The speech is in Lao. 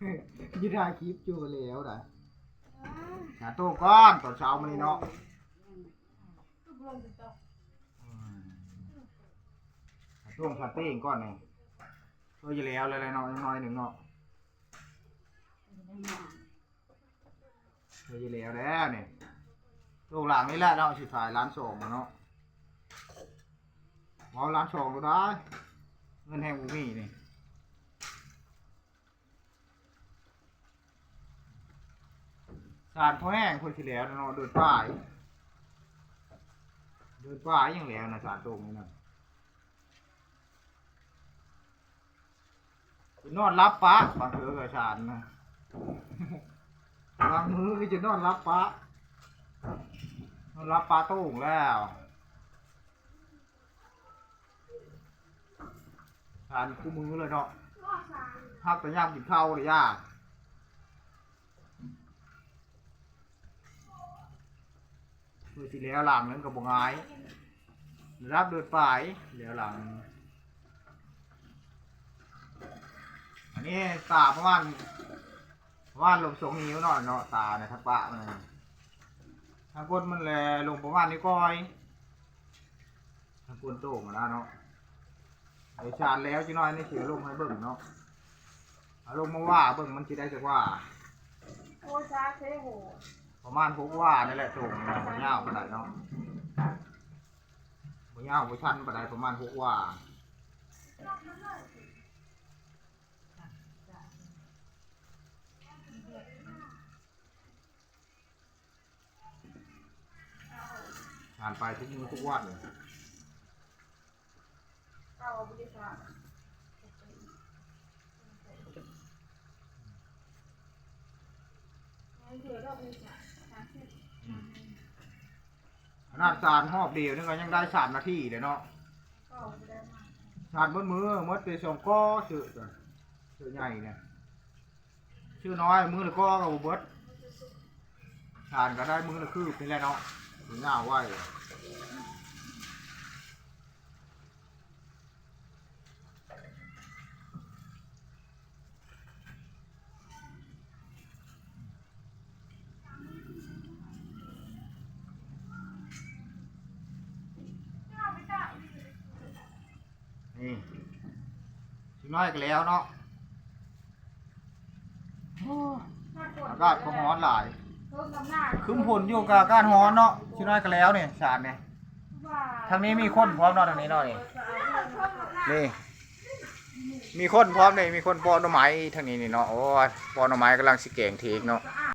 ຢູ່ ຖ່າຍຄລິບຢູ່ ແລ້ວໄດ໋ ຫາໂຕ້ກ່ອນ ຕອນເຊົ້າມື້ນີ້ເນາະ. ໂຕ້ ສະເຕັງກ່ອນນີ້ ໂຕ້ ຈະແລ້ວແລ້ວເນາະ ຍັງໜ້ອຍໜຶ່ງເນາະ. ເອີ ຊິແລ້ວແລ້ວນີ້ ໂຕຫຼັງນີ້ແຫຼະເນາະ ຊິຂາຍລ້ານສອງແລ້ວເນາະ. ເວົ້າລ້ານສອງໂລດໄດ໋ ເງິນແຮງບໍ່ມີນີ້. ສານພໍແຫ້ງເພິ່ນຊິແລ້ວເນາະ ເດືອນປາຍ ເດືອນປາຍຍັງແລ້ວນະ ສານໂຕນີ້ນະ. ຈະນອນຫຼັບປະ ບາງເທື່ອກໍຊານນະ ບາງມື້ກໍຈະນອນຫຼັບປະ ນອນຫຼັບປະໂຕ່ງແລ້ວ ຊານຄູ່ມື້ເລີຍເນາະ. ຮັກແຕ່ຍາມກິນເຂົ້າເດ້ ຢ່າ ເພື່ອຊິແລ້ວຫຼັງໜຶ່ງກໍບໍ່ງ່າຍ ລະດັບເດືອນປາຍແລ້ວຫຼັງ. ອັນນີ້ຕາປະມານ ປະມານລົມສອງນິ້ວໜ້ອຍເນາະ ຕາໃນທັບປະມັນ ທາງກົ້ນມັນແລລົມປະມານນິ້ວກ້ອຍ. ທາງກົ້ນໂຕ່ງຫັ້ນນະເນາະ ໄດ້ຊານແລ້ວ ຈັກໜ້ອຍນີ້ຊິເອົາລົງໃຫ້ເບິ່ງເນາະ ເອົາລົງມາວ່າເບິ່ງມັນຊິໄດ້ຈັກວ່າ. ໂອ້ ຊາເຊໂຫ ປະມານຫົກວ່ານີ້ແຫຼະ ໂຕ່ງນີ້ນະ ບໍ່ຍາວປານໃດເນາະ ບໍ່ຍາວບໍ່ຊັນປານໃດ ປະມານຫົກວ່າ. ອ່ານໄປທຸກມື້ທຸກວັນ. ຂະໜາດສານຮອບດຽວນີ້ກໍຍັງໄດ້ສາມນາທີເດ້ເນາະ. ສານເບິດມື້ ໝົດແຕ່ສອງກໍ ເສື້ອ ເສື້ອໃຫຍ່ນີ້. ຊື້ນ້ອຍ ມື້ລະກໍກໍບໍ່ເບິດ ຊານກໍໄດ້ມື້ລະຄືບນີ້ແຫຼະເນາະ ຍາວໄວ. ນີ້ ຊິນ້ອຍກໍແລ້ວເນາະ. ໂອ້ ອາກາດກໍຮ້ອນຫຼາຍ ຄຶ້ມຝົນຢູ່ ກໍອາກາດຮ້ອນເນາະ. ຊິນ້ອຍກໍແລ້ວນີ້ ຊານນີ້ ທາງນີ້ມີຄົນພ້ອມເນາະ ທາງນີ້ເນາະ ນີ້ ນີ້ ມີຄົນພ້ອມນີ້ ມີຄົນປອກໜໍ່ໄມ້ທາງນີ້ນີ້ເນາະ. ໂອ້ຍ ປອກໜໍ່ໄມ້ກຳລັງຊິແກງເທກເນາະ.